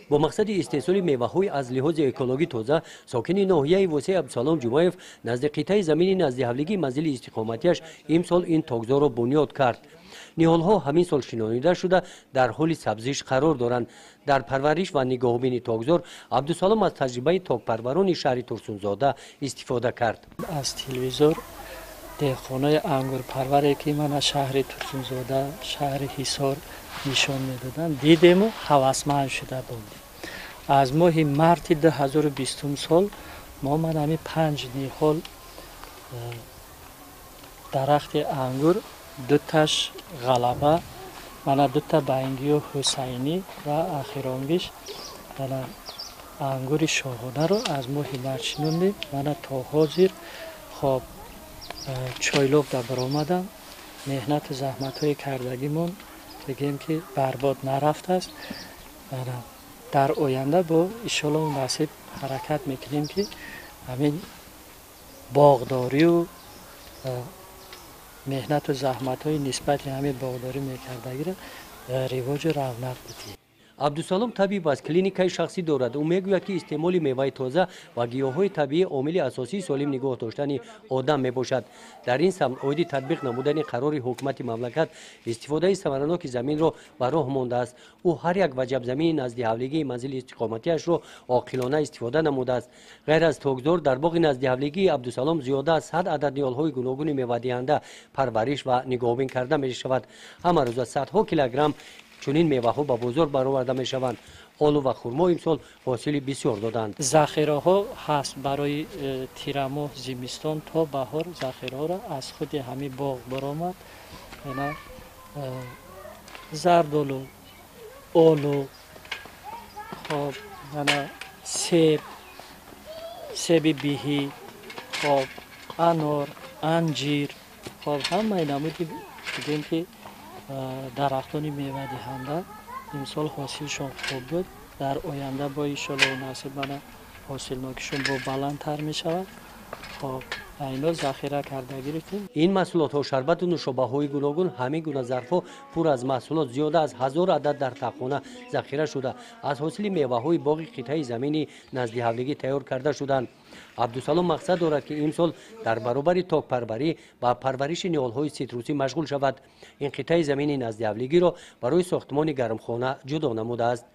Бо мақсади истеҳсоли меваҳои аз лиҳози экологӣ тоза, сокини ноҳияи Восеи Абдусалом Ҷумаев назди қитъаи замини назди ҳавлигии манзили истиқоматиаш имсол ин токзорро бунёд кард. Ниҳолҳо ҳамин сол шинонида шуда, дар ҳоли сабзиш қарор доранд. Дар парвариш ва нигоҳубини токзор Абдусалом аз таҷрибаи токпарварони шаҳри Турсунзода истифода кард. Аз телевизор деҳқонои ангурпарваре, ки мана шаҳри Турсунзода, шаҳри Ҳисор нишон медоданд, дидему ҳавасманд шуда будем. Аз моҳи марти 2020 сол мо ман ҳамин панҷ ниҳол дарахти ангур, дуташ Ғалаба, мана дута Бангию Ҳусайнӣ ва ахиронгиш мана ангури Шоҳонаро аз моҳи март шинондем. Мана то ҳозир хоб чойлоб да баромадам. Меҳнату заҳматҳои кардагимон бигем, ки барбод нарафтааст. Дар оянда бо иншолло насиб ҳаракат мекунем, ки ҳамин боғдорию меҳнату заҳматҳои нисбати ҳамин боғдорӣ мекардагиро ривоҷу равнақ бидиҳем. Абдусалом табиб аст, клиникаи шахсӣ дорад. Ӯ мегӯяд, ки истеъмоли меваи тоза ва гиёҳҳои табиӣ омили асосии солим нигоҳ доштани одам мебошад. Дар ин самт оиди татбиқ намудани қарори ҳукумати мамлакат истифодаи самараноки заминро ба роҳ мондааст. Ӯ ҳар як ваҷаб замини назди ҳавлигии манзили истиқоматиашро оқилона истифода намудааст. Ғайр аз токзор, дар боғи назди ҳавлигии Абдусалом зиёда аз 100 адад ниҳолҳои гуногуни мевадиҳанда парвариш ва нигоҳубин карда мешавад. Ҳамарӯза садҳо килограмм чунин меваҳо ба бозор бароварда мешаванд. Олу ва хурмо имсол ҳосили бисёр доданд. Захираҳо ҳаст барои тирамоҳ, зимистон то баҳор. Захираҳоро аз худи ҳамин боғ баромад. Ана зардолу, олу, хоб, ана себ, себи биҳӣ, хоб, анор, анҷир, хоб, ҳамаи намуди бигем, ки дарахтони мевадиҳанда имсол ҳосилшон хуб буд. Дар оянда бо иншолло насиб мана ҳосилнокишон бо баландтар мешавад. Хоб, айно захира карда гирифтем. Ин маҳсулотҳо шарбату нӯшобаҳои гуногун, ҳамин гуна зарфҳо пур аз маҳсулот зиёда аз 1000 адад дар таххона захира шуда, аз ҳосили меваҳои боғи қитъаи замини назди ҳавлигӣ тайёр карда шуданд. Абдусалом мақсад дорад, ки имсол дар баробари токпарварӣ ба парвариши ниҳолҳои ситрусӣ машғул шавад. Ин қитъаи замини назди ҳавлигиро барои сохтмони гармхона ҷудо намудааст.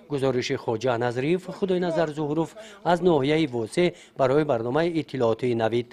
Гузориши Хоҷа Назриев, Худойназар Зуҳуров аз ноҳияи Восе барои барномаи иттилоотии «Навид».